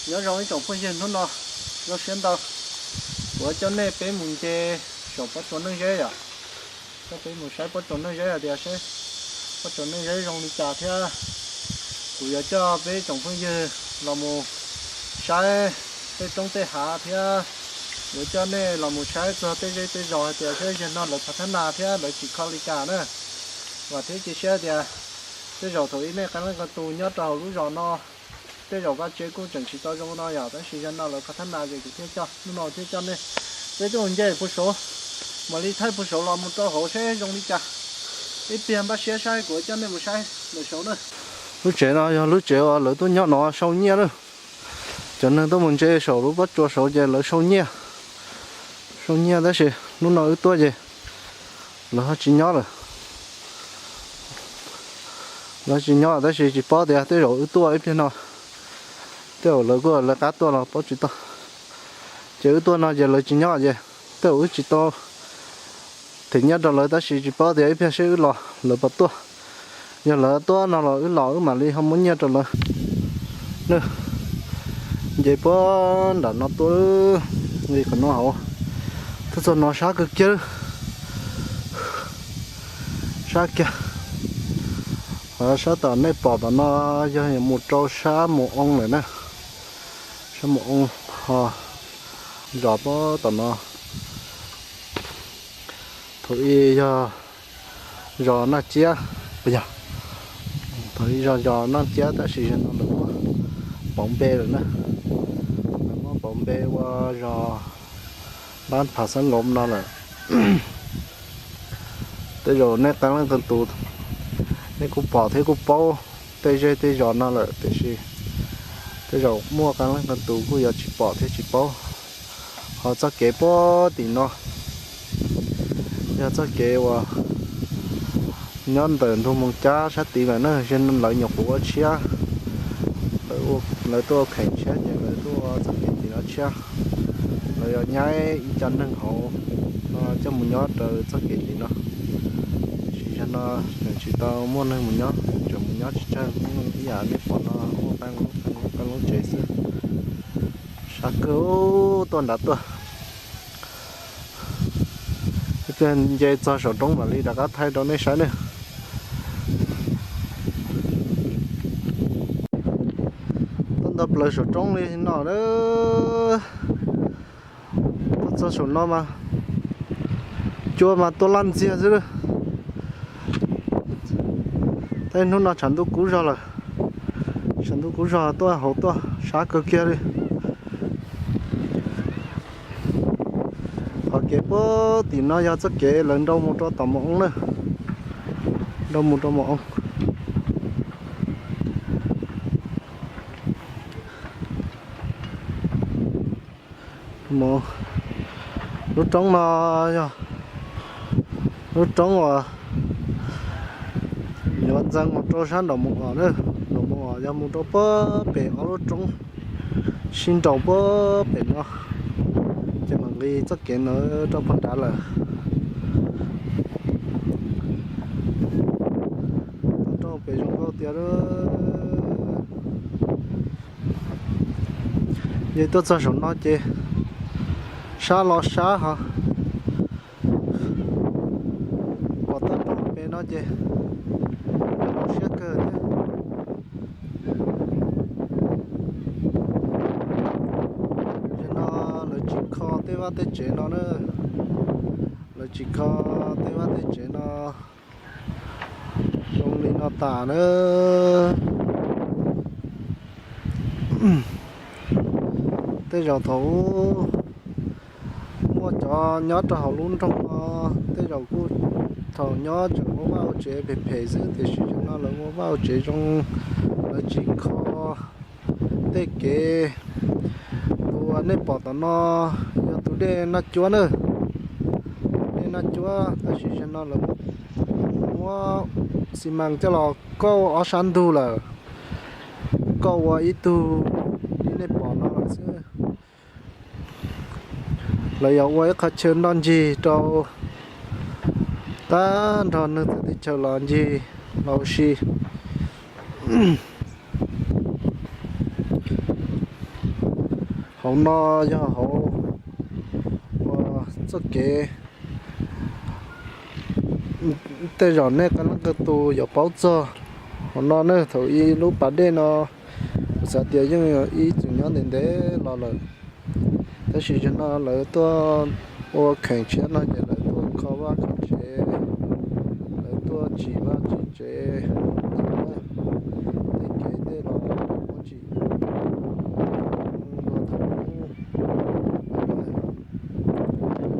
Nyob zoo ib tsoom phooj ywg, hnub no zoo siab ntau, kuv yuav coj nej peb mus nce saum pob tsuas Neej Zeb yom. Coj peb mus saib pob tsuas Neej Zeb hais tias seb pob tsuas Neej Zeb zoo li cas thiab. Kuv yuav coj peb tsoom phooj ywg los mus saib tej roob tej hav thiab yuav coj nej los mus saib txog tej zej tej zos hais tias seb zaum no lawv kho thab nas thiab lawv tsis kho li cas na. Vam thiab cia siab tias tej zaum thaum ub nej qee leej qee tus nyob rau hauv lub zos no, tej zaum vaj tsev kuj tseem tsis tau zoo no yom, tab sis zaum no lawv kho thab nas ces kuv thiaj coj, hnub no thiaj coj nej peb tuaj mus nce puag saud, mam li thaij puag saud los mus rau hauv seb zoo li cas. Ib pliag npaj siab saib kuv coj nej mus saib ntawm saud na. Lub tsev no yog lub tsev uas lawv tuaj nyob no sau nyiaj na. Cov neeg tuaj mus nce saum lub pob tsuas saud ces lawv sau nyiaj, sau nyiaj tab sis hnub no wb tuaj ces lawv ho tsis nyob lawm. Lawv tsis nyob tab sis tsis paub tias tej zaum wb tuaj ib pliag no, tej zaum lawv kuj lawv qab tuaj los paub tsis tau. Ces wb tuaj no ces lawv tsis nyob ces tej zaum wb tsis tau them nyiaj rau lawv tab sis tsis paub tias ib pliag seb wb los lawv puas tuaj. Yog lawv tuaj no los wb los wb mam li ho muab nyiaj rau lawv. Nce puag nram no tuaj li qhov no hauv, tuaj txog no sab kawg kiag, sab kiag. Sab tom nej pom tom no yog mus rau sab Mus Oo lawm na, sab Mus Oo ho zos puag tom no. Thaum ub yog zos Naj Ciab, yog, thaum ub yog zos Naj Ciab tab sis zaum no lawv muab pauv npe lawm na, lawv muab pauv npe ua zos Npab Phav Xab Nkoos no lawm. Tej zaum nej qee leej qee tus nej kuj pom thiab kuj paub tej zej tej zos no lawm tiam sis tej zaum muaj qee leej qee tus kuj yuav tsis pom thiab tsis paub. Ho txoj kev puag tim no yog txoj kev uas nyob ntawm ntug Moos Cab sab tid lawm na, lawv nyuam qhuav ua tshiab, lawv tuaj ua kheem tshiab ces lawv tuaj ua txoj kev tim no tshiab. Lawv yuav nyaib ib co neeg hauv no coj mus nyob rau txoj kev tim no. Tiam sis zaum no tseem tsis tau muaj neeg mus nyob, tseem mus nyob tsis tsawg, ib yam nej pom no muaj qee lub tsev xwb. Sab kawg tuaj nrad tuaj. Ib pliag nce txog saum roob mam li rov qab thaij rau nej saib ne. Tuaj nto plaws saum roob li no na. Tuaj txog saum no mas cua mas tuaj laj ntxiag xwb. Tej hnub no tshav ntuj kub zog lawm, tshav ntuj kub zog tuaj hauv tuaj sab kawg kiag li. Qhov kev puag tim no yog txoj kev lawv nrau mus rau tom Mus Oo na, nrau mus rau Mus Oo. Lub roob no yog lub roob uas yuav ntxeev mus rau sab nraum Mus Om na, nraum Mus Om yog mus rau puag pem ob lub roob sib nraus puag pem no, ces mam nqis txoj kev ntawd rau puag nrad lawm. Toj roob pem zoo nkauj tiag. Yog tuaj txog saum no ces sab los sab hos, pom toj roob pem no ces los siab kawg thiab. Zaum no lawv tsis kho tej vaj tej tsev no na, lawv tsis kho tej vaj tej tsev no zoo li no tas na. Tej zaum thaum muaj cov nyob rau hauv lub nroog no, tej zaum kuj thaum nyob tseem ua vaj ua tsev phem phem xwb, tiam sis zaum no lawv ua vaj ua tsev zoo, lawv tsis kho. Tej kev tus uas nej pom tom no yog tus dej Naj Cuab na, dej Naj Cuab, tab sis zaum no lawv muab xi mas coj los kauj ob sab ntug lawm, kauj ua ib tug li nej pom no lawm xwb. Lawv yuav ua ib qho chaw nroj ncig rau tag nrho neeg txawv teb chaws los ncig los ua si. Hauv no yog hauv uas txoj kev, tej zaum nej qee leej qee tus yuav paub txog hauv no ne. Thaum ub lub pas dej no kuv xav tias yeej ib txwm nyob ntev ntev los lawm, tab sis zaum no lawv tuaj ua kheem tshiab no ces lawv tuaj kho vaj kho tsev, lawv tuaj tsim vaj tsim tsev, tej kev tej los muab tsim dua thaum ub.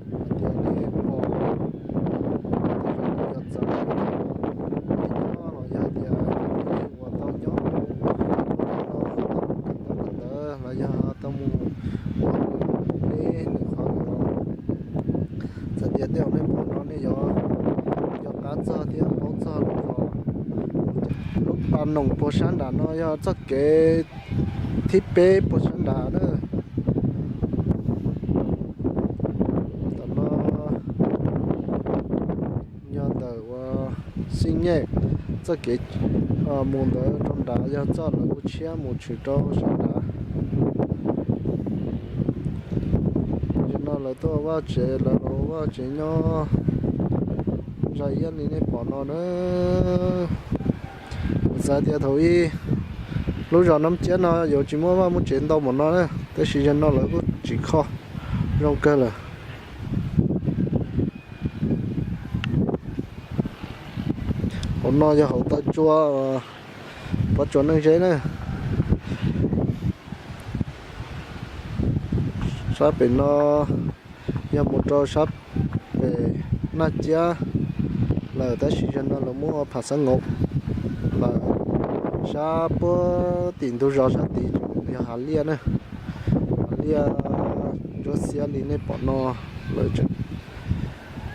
Hais tias nej pom, tej zaum yog txawv, los yog tias uas tau nyob ntawd los yog tau mus ua neb nws qhov no, txawm tias tej zaum nej pom no nej yuav nco qab txog thiab paub txog lawm. Lub pas noom puag sab nram no yog txoj kev thib peb puag sab nram na. Tom no yog ntawm uas Xij Nyej, txoj kev mus ntawd rau nrad yog txoj lawv kuj tshiab mus tshwm rau sab nrad. Zaum no lawv tuaj ua vaj tsev, lawv los ua vaj tsev nyob zaj iab li nej pom no na. Kuv xav tias thaum ub lub zos Nab Ciab no yuav tsis muaj vaj muaj tsev ntau npaum no na, tab sis zaum no lawv kuj tsim kho zoo kawg lawm. Hauv no yog hauv taw tsua, pob tsuas Neej Zeb na. Sab pem no yog mus rau sab pem Naj Ciab lawm, tab sis zaum no lawv muab ua Pham Xab Nkaum lawm. Sab puag tim ntug zos sab tid yog hav liaj na, hav liaj ntsuab xiab li nej pom no lawm.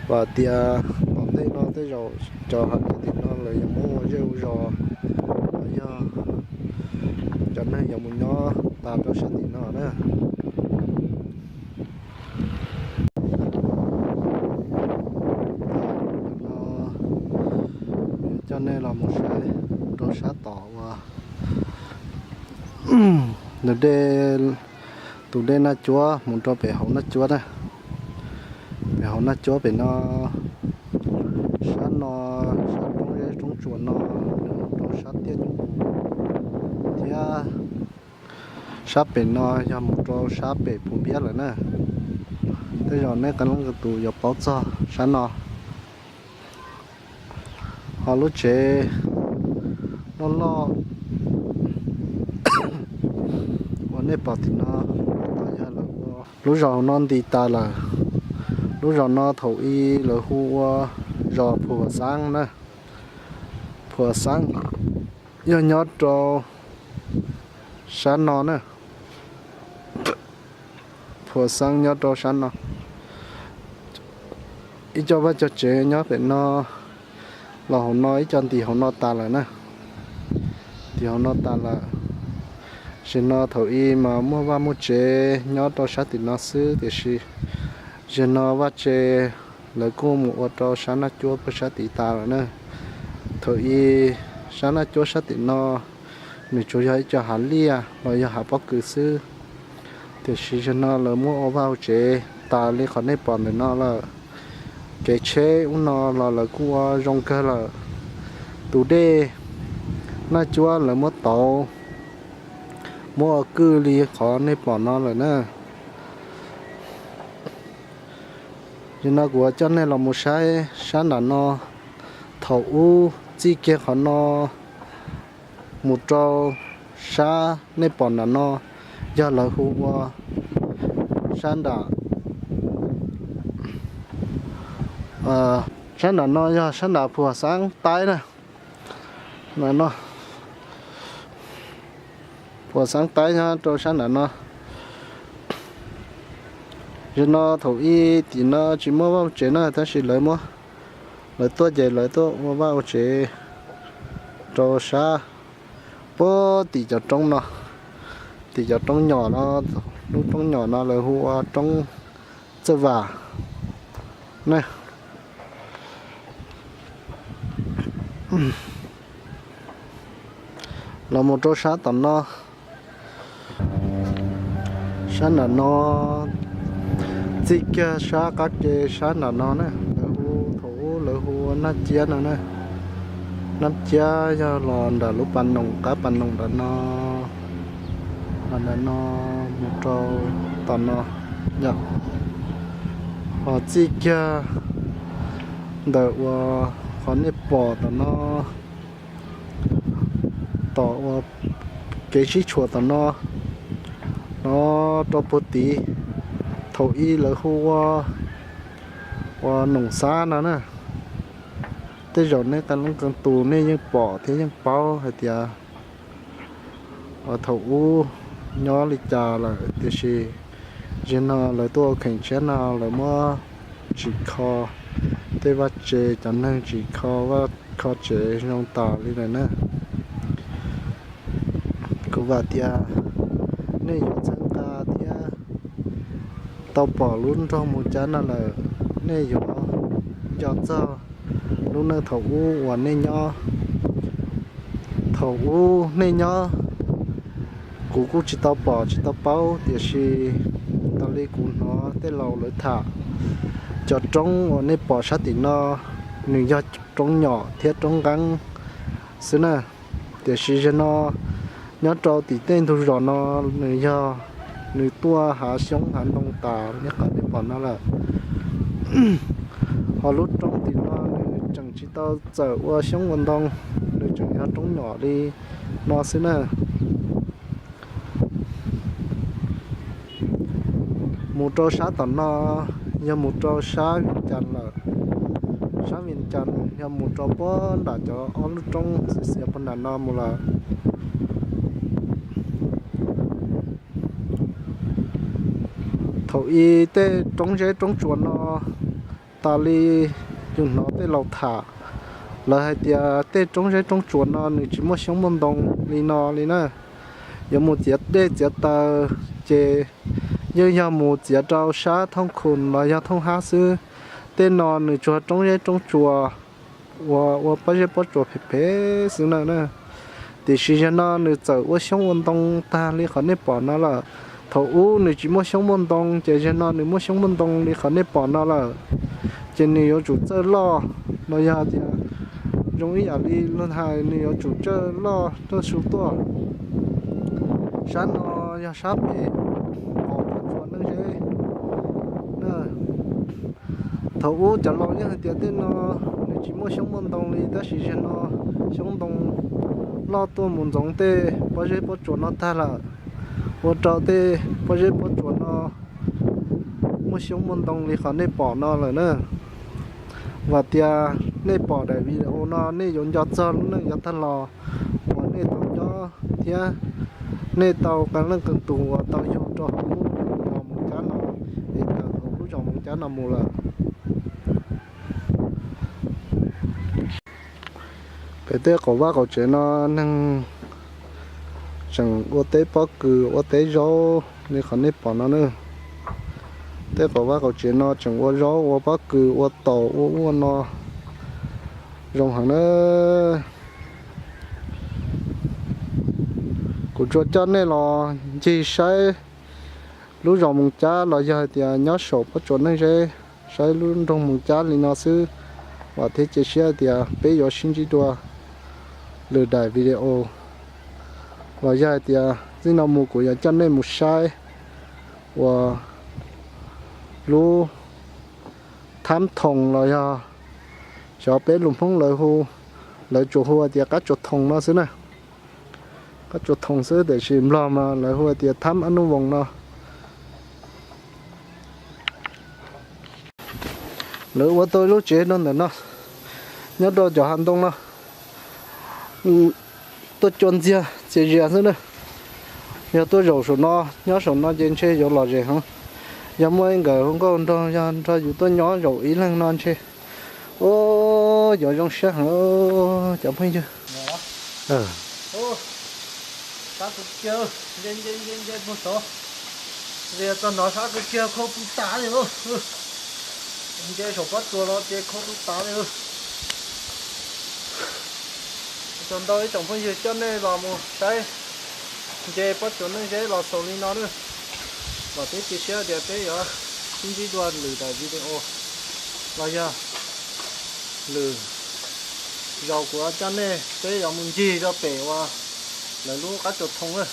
Vam tias tom ntej no tej zaum cov hav liaj tim no lawv yuav muab ua zej ua zos, los yog cov neeg yuav mus nyob tas rau sab tim no na. Coj nej los mus saib rau sab tom uas ntug dej, tus dej Naj Cuab mus rau pem hauv Naj Cuab na. Pem hauv Naj Cuab pem no, sab no, sab roob zeb roob tsuas no, rau sab tiaj Cuj Pus thiab. Sab pem no yog mus rau sab pem Pus Npiab lawm na. Tej zaum nej qee leej qee tus yuav paub txog sab no. Ho lub tsev loj loj uas nej pom tim no, yog lawv ua, lub zos no nti tas lawm. Lub zos no thaum ub lawv hu ua zos Phuam Xaab na. Phuam Xaab yog nyob rau sab no na. Phuam Xaab nyob rau sab no. Ib co vaj co tsev nyob pem no, los hauv no ib co ntim hauv no tas lawm na. Ntim hauv no tas lawm. Zaum no thaum ub mas muaj vaj muaj tsev nyob rau sab tim no xwb, tiam sis zaum no vaj tsev lawv kuj mus ua rau sab Naj Cuab puag sab tid tas lawm na. Thaum ub sab Naj Cuab sab tim no nws tsuas yog ib co hav liaj los yog hav pob kws xwb, tiam sis zaum no lawv muab ua vaj ua tsev tas li qhov nej pom ntawm no lawm. Kev tsheb ub no los lawv kuj ua zoo kawg lawm. Tus dej Naj Cuab lawv muab tauv, muab ua kwj li qhov nej pom no lawm na. Zaum no kuv coj nej los mus saib sab nram no. Thaum ub txij kiag qhov no mus rau sab nej pom nram no yog lawv hu ua sab nram, sab nram no yog sab nram Phuam Xaab Taib na. Nram no, Phuam Xaab Taib nyob rau sab nram no. Zaum no thaum ub tim no tsis muaj vaj tsev na, tab sis lawv muab, lawv tuaj ces lawv tuaj ua vaj ua tsev rau sab puag tim cov roob no, tim cov roob nyom no, lub roob nyom no lawv hu ua roob Txawj Vam na. Los mus rau sab tom no, Sab nram no, txij kiag sab qab ke sab nram no na, lawv hu, thaum ub lawv hu ua Nab Ciab no na. Nab Ciab yog los nram lub pas noom, qab pas noom nram no, los nram no mus rau tom no yom. Ho txij kiag ntawm uas qhov nej pom tom no, tom uas kev sib tshuam tom no, no rau puag tid, thaum ub lawv hu ua, ua Noom Xab no na. Tej zaum nej qee leej qee tus nej yeej pom thiab yeej paub hais tias thaum ub nyob li cas lawm, tiam sis zaum no lawv tuaj ua kheem tshiab no lawv muab tsim kho, tej vaj tse cov neeg tsim kho vaj kho tsev zoo tas li lawm na. Kuv vam tias nej yuav txhawb nqa thiab tau pom lub nroog Moos Cab no lawm, nej yuav nco txog lub neej thaum ub uas nej nyob. Thaum ub nej nyob, kuv kuj tsis tau pom tsis tau paub, tiam sis tas li kuv hnov tej laus lawv tham, cov roob uas nej pom sab tim no, nws yog roob nyom thiab roob nqeeb xwb na. Tiam sis zaum no nyob rau tim tej ntug zos no, nws yog, nws tuaj hav xyoob hav ntoo tas li qhov nej pom no lawm. Ho lub roob tim no nws tseem tsis tau txawm ua xyoob ua ntoo, nws tseem yog roob nyom li no xwb na. Mus rau sab tom no yog mus rau sab Vias Cas lawm. Sab Vias Cas yog mus rau puag nram cov ob lub roob xiav xiav puag nram no mus lawm. Thaum ub tej roob zeb roob tsuas no, tas li yus hnov tej laus tham, lawv hais tias tej roob zeb roob tsuas no nws tsis muaj xyoob muaj ntoo li no li na. Yuav mus txiav dej txiav taws ces yeej yog mus txiav rau sab Thooj Khum los yog Thooj Hab xwb. Tej no nws tsuas roob zeb roob tsuas uas ua pob zeb pob tsuas phem phem xwb na. Tiam sis zaum no nws txawm ua xyoob ua ntoo tag li qhov nej pom no lawm. Thaum ub nws tsis muaj xyoob muaj ntoo ces zaum no nws muaj xyoob muaj ntoo li qhov nej pom no lawm. Ces nws yuav tsum txawj loj, los yog tias zoo ib yam li luag hais nws yuav tsum txawj loj txawj su tuaj. Sab no yog sab pem qaum pob tsuas Neej Zeb. Thaum ub cov laus yeej hais tias tej no nws tsis muaj xyoob muaj ntoo li, tab sis zaum no xyoob ntoo loj tuaj mus ntxoov tej pob zeb pob tsuas no tag lawm, ua rau tej pob zeb pob tsuas no muaj xyoob muaj ntoo li qhov nej pom no lawm na. Vam tias nej pom daim video no nej yuav nco txog lub neej yav tag los uas nej tau nyob thiab nej tau qee leej qee tus uas tau yug rau hauv lub zos Moos Cab no, es tawm hauv lub zos Moos Cab no mus lawm. Pem tej qaum vaj qaum tsev no neeg tseem ua teb pob kws ua teb zaub li qhov nej pom no na. Tej qaum vaj qaum tsev no tseem ua zaub ua pob kws ua taum ua ua no zoo heev na. Kuv tsuas coj nej los ncig saib lub zos Moos Cab los yog hais tias nyob saum pob tsuas Neej Zeb, saib lub nroog Moos Cab li no xwb. Vam thiab cia siab tias peb yuav sib ntsib dua lwm daim video, los yog hais tias txij no mus kuv yuav coj nej mus saib uas lub Thab Thoos los yog xyov peb lus Hmoob lawv hu, lawv tsuas hu tias Qab Tsuas Thoos no xwb na. Qab Tsuas Thoos xwb tiam sis Nplog mas lawv hu tias Thab Ab Nub Voos no. Lawv ua tau lub tsev rau ntawm no, nyob rau cov hav ntoo no, tuaj cua ntxiag txias zias xwb na. Yog tuaj zaum saum no, nyob saum no ces ntshe yuav lom zem heev. Yog muaj ib nkawm hluas nkauj nrog, yog nrog yus tuaj nyob zaum ib leeg no ntshe, ua, yuav zoo siab heev cov phooj ywg. Sab kawg kiag, nce nce nce nce puag tod, nce txog nov sab kawg kiag khau tu tas li lauj. Nce saum pob tsuas los ces khau tu tas li. Tsaug ntau ib tsoom phooj ywg coj nej los mus saib nce pob tsuas Neej Zeb los xaus li no na. Vam thiab cia siab tias peb yuav sib ntsib dua lwm daim video los yog lwm zaus kuv coj nej peb yuav mus ncig rau pem uas lawv lub qab tsuas thoo na,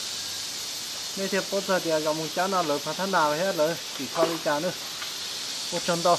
nej thiaj paub txog tias zos Moos Cab no lawv phav thab nas thiab lawv tsim kho li cas na. Ua tsaug ntau.